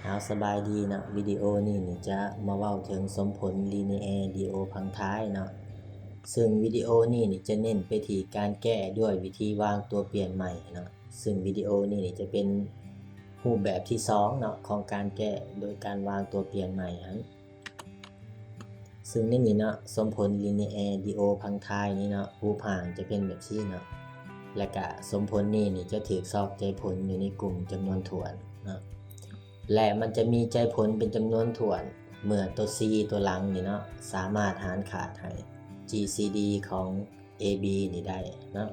ເອົາ ສະບາຍດີເນາະ, ວິດີໂອນີ້ນີ້ຈະມາເວົ້າເຖິງສົມຜົນລີເນແອດີໂອພັງທາຍເນາະ. ເຊິ່ງວິດີໂອນີ້ນີ້ຈະເນັ້ນໄປທີ່ການແກ້ດ້ວຍວິທີວາງຕົວປ່ຽນໃໝ່ເນາະ. ເຊິ່ງວິດີໂອນີ້ນີ້ຈະເປັນຮູບແບບທີສອງເນາະ ຂອງການແກ້ໂດຍການວາງຕົວປ່ຽນໃໝ່ຫັ້ນ. ເຊິ່ງໃນນີ້ເນາະ ສົມຜົນລີເນແອດີໂອພັງທາຍນີ້ເນາະ ຮູບຮ່າງຈະເປັນແບບຊີ້ເນາະ ແລະກະສົມຜົນນີ້ນີ້ຈະຖືກຊອກໃຈຜົນຢູ່ໃນກຸ່ມຈຳນວນຖ້ວນເນາະ ແລະມັນຈະມີໃຈຜົນເປັນຈຳນວນຖ້ວນ ເມື່ອຕົວ C ຕົວຫຼັງນີ້ເນາະ ສາມາດຫານຂາດໃຫ້ GCD ຂອງ AB ນີ້ໄດ້ເນາະ.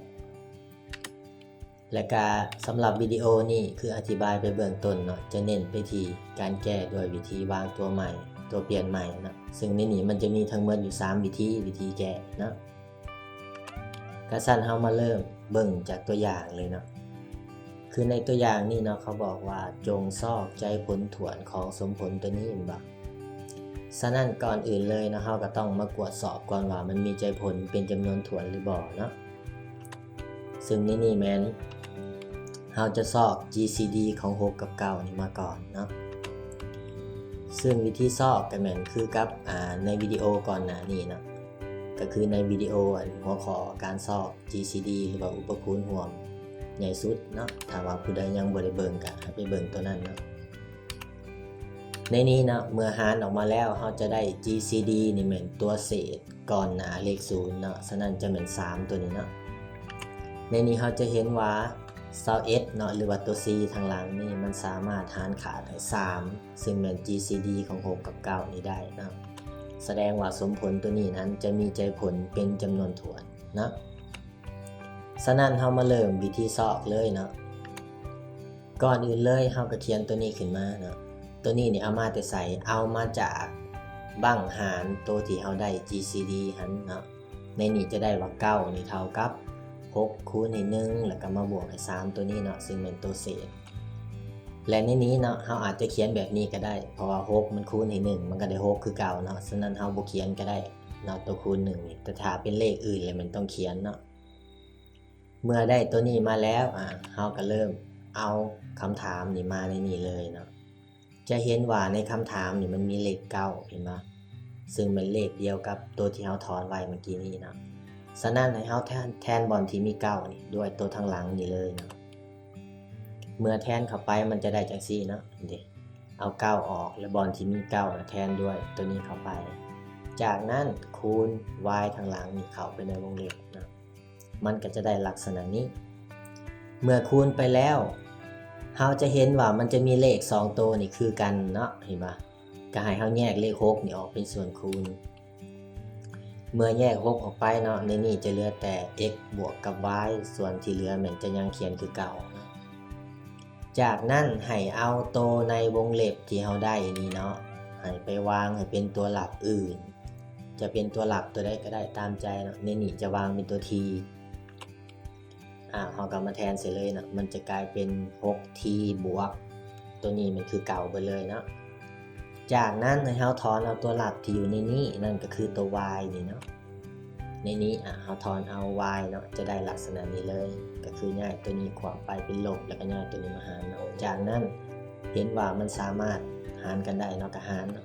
ແລະກະສຳລັບວິດີໂອນີ້ ຄືອະທິບາຍໄປເບື້ອງຕົ້ນເນາະ ຈະເນັ້ນໄປທີ່ການແກ້ດ້ວຍວິທີວາງຕົວໃໝ່ ຕົວປ່ຽນໃໝ່ເນາະ. ເຊິ່ງໃນນີ້ມັນຈະມີທັງໝົດຢູ່ສາມວິທີ ວິທີແກ້ເນາະ. ກະຊັ້ນເຮົາມາເລີ່ມເບິ່ງຈາກຕົວຢ່າງເລີຍເນາະ. ຄືໃນຕົວຢ່າງນີ້ເນາະ ເຂົາບອກວ່າ ຈົ່ງຊອກໃຈຜົນຖ້ວນຂອງສົມຜົນຕົວນີ້ແມ່ນບໍ່? ສະນັ້ນກ່ອນອື່ນເລີຍເນາະ ເຮົາກະຕ້ອງມາກວດສອບກ່ອນວ່າ ມັນມີໃຈຜົນເປັນຈຳນວນຖ້ວນຫຼືບໍ່ເນາະ. ເຊິ່ງໃນນີ້ແມ່ນ ເຮົາຈະຊອກ GCD ຂອງຫົກກັບເກົ້ານີ້ມາກ່ອນເນາະ. ເຊິ່ງວິທີຊອກກະແມ່ນຄືກັບ ອາ ໃນວິດີໂອກ່ອນໜ້ານີ້ເນາະ ກະຄືໃນວິດີໂອ ອັນ ຫົວຂໍ້ການຊອກ GCD ຫຼືວ່າອຸປະຄູນຮ່ວມໃຫຍ່ສຸດເນາະ. ຖ້າວ່າຜູ້ໃດຍັງບໍ່ໄດ້ເບິ່ງກະໃຫ້ໄປເບິ່ງຕົວນັ້ນເນາະ. ໃນນີ້ເນາະ ເມື່ອຫານອອກມາແລ້ວ ເຮົາຈະໄດ້ GCD ນີ້ແມ່ນຕົວເສດກ່ອນໜ້າເລກສູນເນາະ, ສະນັ້ນຈະແມ່ນສາມຕົວນີ້ເນາະ. ໃນນີ້ເຮົາຈະເຫັນວ່າຊາວເອັດເນາະ ຫຼືວ່າຕົວ C ທາງຫຼັງນີ້ ມັນສາມາດຫານຂາດໃຫ້ສາມ ເຊິ່ງແມ່ນ GCD ຂອງຫົກກັບເກົ້ານີ້ໄດ້ເນາະ. ສະແດງວ່າສົມຜົນຕົວນີ້ນັ້ນຈະມີໃຈຜົນເປັນຈຳນວນຖ້ວນເນາະ. ສະນັ້ນເຮົາມາເລີ່ມວິທີຊອກເລີຍເນາະ. ກ່ອນອື່ນເລີຍເຮົາກະຂຽນຕົວນີ້ຂຶ້ນມາເນາະ. ຕົວນີ້ນີ້ເອົາມາແຕ່ໃສ? ເອົາມາຈາກບັ້ງຫານໂຕທີ່ເຮົາໄດ້ GCD ຫັ້ນເນາະ. ໃນນີ້ຈະໄດ້ວ່າເກົ້ານີ້ເທົ່າກັບຫົກຄູນໃຫ້ໜຶ່ງ ແລ້ວກະມາບວກໃຫ້ສາມຕົວນີ້ເນາະ ເຊິ່ງແມ່ນຕົວເສດ. ແລະໃນນີ້ເນາະ ເຮົາອາດຈະຂຽນແບບນີ້ກະໄດ້ ເພາະວ່າຫົກມັນຄູນໃຫ້ໜຶ່ງ ມັນກະໄດ້ຫົກຄືເກົ່າເນາະ. ສະນັ້ນເຮົາບໍ່ຂຽນກະໄດ້ເນາະ ຕົວຄູນໜຶ່ງນີ້, ແຕ່ຖ້າເປັນເລກອື່ນແລ້ວແມ່ນຕ້ອງຂຽນເນາະ. ເມື່ອໄດ້ຕົວນີ້ມາແລ້ວ ອາ ເຮົາກະເລີ່ມເອົາຄຳຖາມນີ້ມາໃນນີ້ເລີຍເນາະ. ຈະເຫັນວ່າໃນຄຳຖາມນີ້ມັນມີເລກເກົ້າ ເຫັນບໍ່? ເຊິ່ງແມ່ນເລກດຽວກັບໂຕທີ່ເຮົາຖອນໄວ້ເມື່ອກີ້ນີ້ເນາະ. ສະນັ້ນໃຫ້ເຮົາແທນ ແທນບ່ອນທີ່ມີເກົ້ານີ້ດ້ວຍໂຕທາງຫຼັງນີ້ເລີຍເນາະ. ເມື່ອແທນເຂົ້າໄປມັນຈະໄດ້ຈັ່ງຊີ້ເນາະ ເດ ເອົາເກົ້າອອກ ແລະບ່ອນທີ່ມີເກົ້ານະ ແທນດ້ວຍໂຕນີ້ເຂົ້າໄປ. ຈາກນັ້ນຄູນ y ທາງຫຼັງນີ້ເຂົ້າໄປໃນວົງເລັບເນາະ. ມັນກະຈະໄດ້ລັກສະນະນີ້. ເມື່ອຄູນໄປແລ້ວ ເຮົາຈະເຫັນວ່າມັນຈະມີເລກສອງໂຕນີ້ຄືກັນເນາະ ເຫັນບໍ່? ກະໃຫ້ເຮົາແຍກເລກຫົກນີ້ອອກເປັນສ່ວນຄູນ. ເມື່ອແຍກຫົກອອກໄປເນາະ ໃນນີ້ຈະເຫຼືອແຕ່ x ບວກກັບ y ສ່ວນທີ່ເຫຼືອແມ່ນຈະຍັງຂຽນຄືເກົ່າເນາະ. ຈາກນັ້ນໃຫ້ເອົາໂຕໃນວົງເລັບທີ່ເຮົາໄດ້ນີ້ເນາະ ໃຫ້ໄປວາງໃຫ້ເປັນຕົວຫຼັກອື່ນ. ຈະເປັນຕົວຫຼັກຕົວໃດກະໄດ້ຕາມໃຈເນາະ. ໃນນີ້ຈະວາງເປັນຕົວ t ອາ ເຮົາກະມາແທນໃສ່ເລີຍເນາະ ມັນຈະກາຍເປັນຫົກ t ບວກ ໂຕນີ້ແມ່ນຄືເກົ່າເບິດເລີຍເນາະ. ຈາກນັ້ນໃຫ້ເຮົາຖອນເອົາຕົວຫຼັກທີ່ຢູ່ໃນນີ້ ນັ້ນກະຄືໂຕ y ນີ້ເນາະ. ໃນນີ້ ອາ ເຮົາຖອນເອົາ y ເນາະ ຈະໄດ້ລັກສະນະນີ້ເລີຍ ກະຄືຍ້າຍໂຕນີ້ຂວ້ຳໄປເປັນລົບ ແລ້ວກະຍ້າຍໂຕນີ້ມາຫານເນາະ. ຈາກນັ້ນເຫັນວ່າມັນສາມາດຫານກັນໄດ້ເນາະ ກະຫານເນາະ.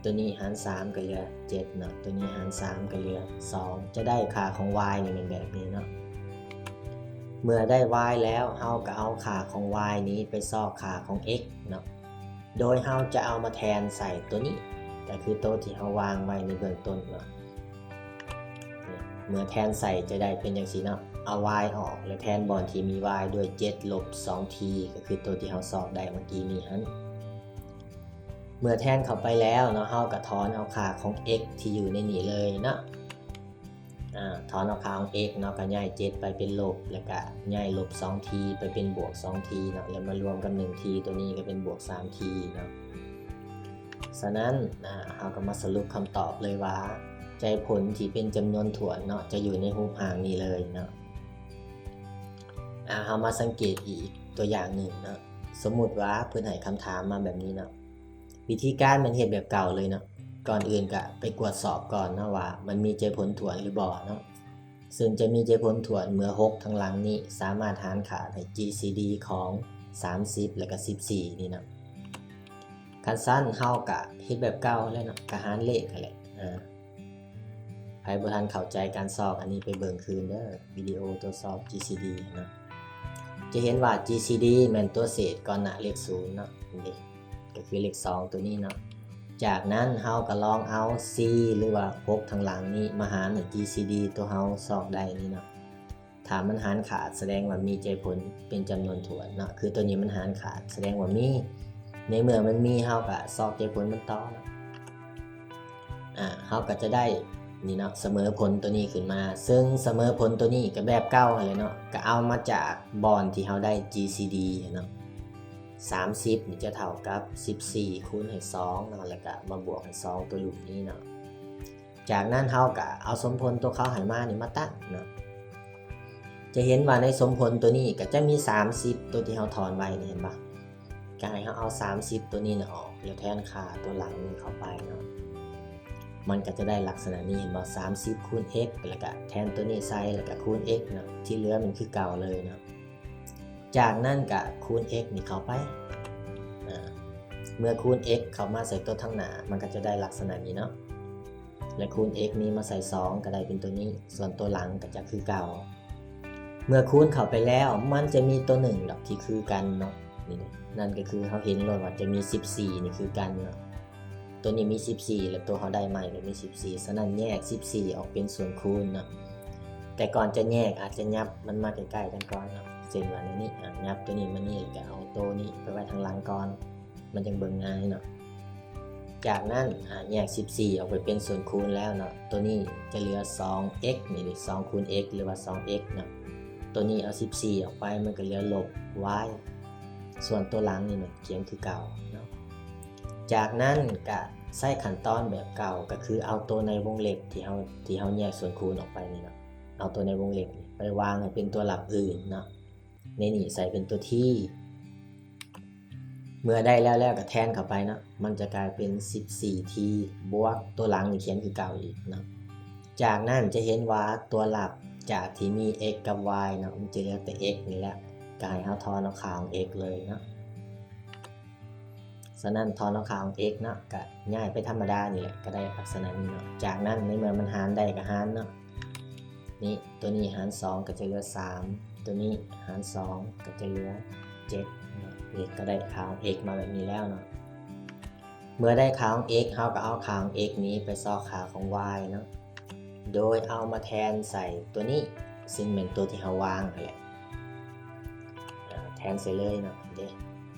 ໂຕນີ້ຫານສາມກະເຫຼືອເຈັດເນາະ, ໂຕນີ້ຫານສາມກະເຫຼືອສອງ. ຈະໄດ້ຄ່າຂອງ y ນີ້ແມ່ນແບບນີ້ເນາະ. ເມື່ອໄດ້ y ແລ້ວ ເຮົາກະເອົາຄ່າຂອງ y ນີ້ໄປຊອກຄ່າຂອງ x ເນາະ. ໂດຍເຮົາຈະເອົາມາແທນໃສ່ໂຕນີ້ ກະຄືໂຕທີ່ເຮົາວາງໄວ້ໃນເບື້ອງຕົ້ນເນາະ. ເມື່ອແທນໃສ່ຈະໄດ້ເປັນຈັ່ງຊີ້ເນາະ, ເອົາ y ອອກ ແລະແທນບ່ອນທີ່ມີ y ດ້ວຍເຈັດລົບສອງ t ກະຄືໂຕທີ່ເຮົາຊອກໄດ້ເມື່ອກີ້ນີ້ຫັ້ນ. ເມື່ອແທນເຂົ້າໄປແລ້ວເນາະ ເຮົາກະຖອນເອົາຄ່າຂອງ x ທີ່ຢູ່ໃນນີ້ເລີຍເນາະ. ອາ ຖອນເອົາຄ່າຂອງ x ເນາະ ກະຍ້າຍເຈັດໄປເປັນລົບ ແລ້ວກະຍ້າຍລົບສອງ t ໄປເປັນບວກສອງ t ເນາະ ແລ້ວມາລວມກັບໜຶ່ງ t ໂຕນີ້ກະເປັນບວກສາມ t ເນາະ. ສະນັ້ນ ອາ ເຮົາກະມາສະຫຼຸບຄຳຕອບເລີຍວ່າ ໃຈຜົນທີ່ເປັນຈຳນວນຖ້ວນເນາະ ຈະຢູ່ໃນຮູບຮ່າງນີ້ເລີຍເນາະ. ອາ ເຮົາມາສັງເກດອີກຕົວຢ່າງໜຶ່ງເນາະ. ສົມມຸດວ່າເພິ່ນໃຫ້ຄຳຖາມມາແບບນີ້ເນາະ. ວິທີການແມ່ນເຮັດແບບເກົ່າເລີຍເນາະ. ກ່ອນອື່ນກະໄປກວດສອບກ່ອນເນາະວ່າມັນມີໃຈຜົນຖ້ວນຫຼືບໍ່ເນາະ. ເຊິ່ງຈະມີໃຈຜົນຖ້ວນເມື່ອຫົກທາງຫຼັງນີ້ສາມາດຫານຂາດໃຫ້ GCD ຂອງສາມສິບ ແລະກະສິບສີ່ນີ້ເນາະ. ຄັນຊັ້ນເຮົາກະເຮັດແບບເກົ່າຫັ້ນແຫຼະເນາະ ກະຫານເລກຫັ້ນແຫຼະ. ອາ ໃຜບໍ່ທັນເຂົ້າໃຈການຊອກອັນນີ້ ໄປເບິ່ງຄືນເດີ ວິດີໂອທົດສອບ ຈີ ຊີ ດີ ເນາະ. ຈະເຫັນວ່າ ຈີ ຊີ ດີ ແມ່ນຕົວເສດກ່ອນໜ້າເລກສູນເນາະ ນີ້ ກໍຄືເລກສອງຕົວນີ້ເນາະ. ຈາກນັ້ນເຮົາກໍລອງເອົາສີ່ ຫຼືວ່າຫົກທາງຫຼັງນີ້ມາຫານໃຫ້ ຈີ ຊີ ດີ ຕົວເຮົາຊອກໄດ້ນີ້ເນາະ. ຖ້າມັນຫານຂາດ ສະແດງວ່າມີໃຈຜົນເປັນຈຳນວນຖ້ວນເນາະ ຄືຕົວນີ້ມັນຫານຂາດ ສະແດງວ່າມີ. ໃນເມື່ອມັນມີ ເຮົາກໍຊອກໃຈຜົນມັນຕໍ່ເນາະ. ອາ ເຮົາກໍຈະໄດ້ນີ້ເນາະ ສະເໝີຜົນຕົວນີ້ຂຶ້ນມາ ເຊິ່ງສະເໝີຜົນຕົວນີ້ກໍແບບເກົ່າຫັ້ນແຫຼະເນາະ ກໍເອົາມາຈາກບ່ອນທີ່ເຮົາໄດ້ ຈີ ຊີ ດີ ເນາະ. ສາມສິບນີ້ຈະເທົ່າກັບສິບສີ່ຄູນໃຫ້ສອງເນາະ ແລ້ວກໍມາບວກໃຫ້ສອງຕົວລູກນີ້ເນາະ. ຈາກນັ້ນເຮົາກໍເອົາສົມຜົນຕົວເຂົາໃຫ້ມານີ້ມາຕັ້ງເນາະ. ຈະເຫັນວ່າໃນສົມຜົນຕົວນີ້ກໍຈະມີສາມສິບ ຕົວທີ່ເຮົາຖອນໄວ້ນີ້ ເຫັນບໍ່? ກໍໃຫ້ເຮົາເອົາສາມສິບຕົວນີ້ນະອອກ ແລ້ວແທນຄ່າຕົວຫຼັງນີ້ເຂົ້າໄປເນາະ. ມັນກໍຈະໄດ້ລັກສະນະນີ້ ເຫັນບໍ່? ສາມສິບຄູນ x ແລ້ວກໍແທນຕົວນີ້ໃສ່ ແລ້ວກໍຄູນ x ເນາະ. ທີ່ເຫຼືອມັນຄືເກົ່າເລີຍເນາະ. ຈາກນັ້ນກໍຄູນ x ນີ້ເຂົ້າໄປ. ອາ ເມື່ອຄູນ x ເຂົ້າມາໃສ່ຕົວທາງໜ້າ ມັນກໍຈະໄດ້ລັກສະນະນີ້ເນາະ. ແລະ ຄູນ x ນີ້ມາໃສ່ສອງ ກໍໄດ້ເປັນຕົວນີ້ ສ່ວນຕົວຫຼັງກໍຈະຄືເກົ່າ. ເມື່ອຄູນເຂົ້າໄປແລ້ວ ມັນຈະມີຕົວໜຶ່ງດອກທີ່ຄືກັນເນາະ ນີ້ເດ້ ນັ້ນກໍຄືເຮົາເຫັນໂລດວ່າຈະມີສິບສີ່ນີ້ຄືກັນເນາະ. ຕົວນີ້ມີສິບສີ່ ແລະ ຕົວເຮົາໄດ້ໃໝ່ກໍມີສິບສີ່ ສະນັ້ນແຍກສິບສີ່ອອກເປັນສ່ວນຄູນເນາະ. ແຕ່ກ່ອນຈະແຍກອາດຈະຫຍັບມັນມາໃກ້ໆກັນກ່ອນເນາະ ເຊັ່ນວ່າແນວນີ້ ອາ ຫຍັບຕົວນີ້ມານີ້ ແລ້ວກໍເອົາໂຕນີ້ໄປໄວ້ທາງຫຼັງກ່ອນ ມັນຈັ່ງເບິ່ງງ່າຍເນາະ. ຈາກນັ້ນ ອາ ແຍກສິບສີ່ອອກໄປເປັນສ່ວນຄູນແລ້ວເນາະ ຕົວນີ້ຈະເຫຼືອສອງ x ນີ້ເດ້ ສອງຄູນ x ຫຼືວ່າສອງ x ເນາະ. ຕົວນີ້ເອົາສິບສີ່ອອກໄປ ມັນກໍເຫຼືອລົບ y ສ່ວນຕົວຫຼັງນີ້ມັນຂຽນຄືເກົ່າເນາະ. ຈາກນັ້ນກະໃຊ້ຂັ້ນຕອນແບບເກົ່າ ກໍຄືເອົາຕົວໃນວົງເລັບທີ່ເຮົາ ທີ່ເຮົາແຍກສ່ວນຄູນອອກໄປນີ້ເນາະ ເອົາຕົວໃນວົງເລັບນີ້ໄປວາງໃຫ້ເປັນຕົວລັບອື່ນເນາະ. ໃນນີ້ໃສ່ເປັນຕົວ t ເມື່ອໄດ້ແລ້ວ ແລ້ວກໍແທນເຂົ້າໄປເນາະ ມັນຈະກາຍເປັນສິບສີ່ t ບວກຕົວຫຼັງນີ້ຂຽນຄືເກົ່າອີກເນາະ. ຈາກນັ້ນຈະເຫັນວ່າຕົວລັບຈາກທີ່ມີ x ກັບ y ເນາະ ມັນຈະເຫຼືອແຕ່ x ນີ້ແຫຼະ ກໍໃຫ້ເຮົາຖອນເອົາຄ່າຂອງ x ເລີຍເນາະ. ສະນັ້ນຖອນເອົາຄ່າຂອງ x ເນາະ ກະຍ້າຍໄປທຳມະດານີ້ແຫຼະ ກະໄດ້ລັກສະນະນີ້ເນາະ. ຈາກນັ້ນໃນເມື່ອມັນຫານໄດ້ກະຫານເນາະ ນີ້ ຕົວນີ້ຫານສອງກະຈະເຫຼືອສາມ ຕົວນີ້ຫານສອງກະຈະເຫຼືອເຈັດເນາະ. ນີ້ກະໄດ້ຄ່າຂອງ x ມາແບບນີ້ແລ້ວເນາະ. ເມື່ອໄດ້ຄ່າຂອງ x ເຮົາກະເອົາຄ່າຂອງ x ນີ້ໄປຊອກຄ່າຂອງ y ເນາະ ໂດຍເອົາມາແທນໃສ່ຕົວນີ້ ຊຶ່ງແມ່ນຕົວທີ່ເຮົາວາງຫັ້ນແຫຼະ ອາ ແທນໃສ່ເລີຍເນາະ ເດ້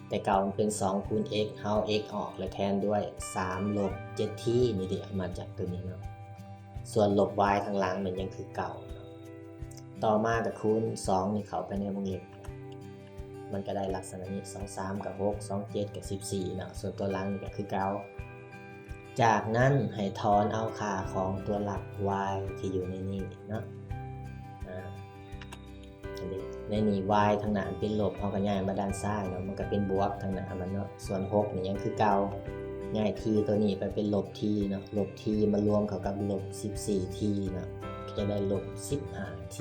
ແຕ່ເກົ່າມັນເປັນສອງຄູນ x ເຮົາເອົາ x ອອກ ແລ້ວແທນດ້ວຍສາມລົບເຈັດ t ນີ້ເດ້ ເອົາມາຈາກຕົວນີ້ເນາະ. ສ່ວນລົບ y ທາງຫຼັງມັນຍັງຄືເກົ່າເນາະ. ຕໍ່ມາກະຄູນສອງນີ້ເຂົ້າໄປໃນວົງເລັບ ມັນກະໄດ້ລັກສະນະນີ້ ສອງສາມກະຫົກ ສອງເຈັດກະສິບສີ່ເນາະ ສ່ວນຕົວຫຼັງນີ້ກະຄືເກົ່າ. ຈາກນັ້ນໃຫ້ຖອນເອົາຄ່າຂອງຕົວລັບ y ທີ່ຢູ່ໃນນີ້ເນາະ ອາ ໃນນີ້ y ທາງໜ້າເປັນລົບ ເຮົາກະຍ້າຍມາດ້ານຊ້າຍເນາະ ມັນກະເປັນບວກທາງໜ້າມັນເນາະ. ສ່ວນຫົກນີ້ຍັງຄືເກົ່າ ຍ້າຍ t ຕົວນີ້ໄປເປັນລົບ t ເນາະ ລົບ t ມາລວມເຂົ້າກັບລົບສິບສີ່ t ເນາະ ກະຈະໄດ້ລົບສິບຫ້າ t.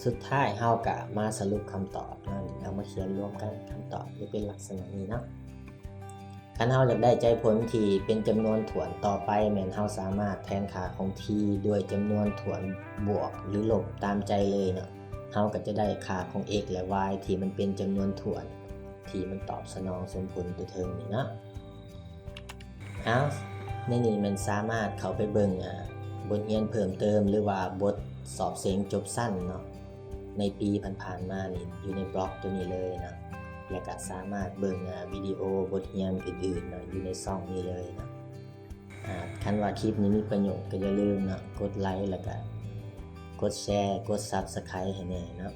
ສຸດທ້າຍເຮົາກະມາສະຫຼຸບຄຳຕອບເນາະ ເອົາມາຂຽນລວມກັນ ຄຳຕອບຈະເປັນລັກສະນະນີ້ເນາະ. ຄັນເຮົາຢາກໄດ້ໃຈຜົນທີ່ເປັນຈຳນວນຖ້ວນຕໍ່ໄປ ແມ່ນເຮົາສາມາດແທນຄ່າຂອງ t ດ້ວຍຈຳນວນຖ້ວນບວກ ຫຼື ລົບຕາມໃຈເລີຍເນາະ. ເຮົາກະຈະໄດ້ຄ່າຂອງ x ແລະ y ທີ່ມັນເປັນຈຳນວນຖ້ວນ ທີ່ມັນຕອບສະໜອງສົມຜົນຕົວເທິງນີ້ເນາະ. ເອົາ ໃນນີ້ແມ່ນສາມາດເຂົ້າໄປເບິ່ງ ອາ ບົດຮຽນເພີ່ມເຕີມ ຫຼືວ່າບົດສອບເສັງຈົບຊັ້ນເນາະ ໃນປີຜ່ານໆມານີ້ ຢູ່ໃນບລັອກຕົວນີ້ເລີຍເນາະ ແລະກະສາມາດເບິ່ງ ອາ ວິດີໂອບົດຮຽນອື່ນໆເນາະ ຢູ່ໃນຊ່ອງນີ້ເລີຍເນາະ. ອາ ຄັນວ່າຄລິບນີ້ມີປະໂຫຍດ ກະຢ່າລືມເນາະ ກົດໄລ ແລະກະກົດແຊ ກົດ Subscribe ໃຫ້ແນ່ເນາະ.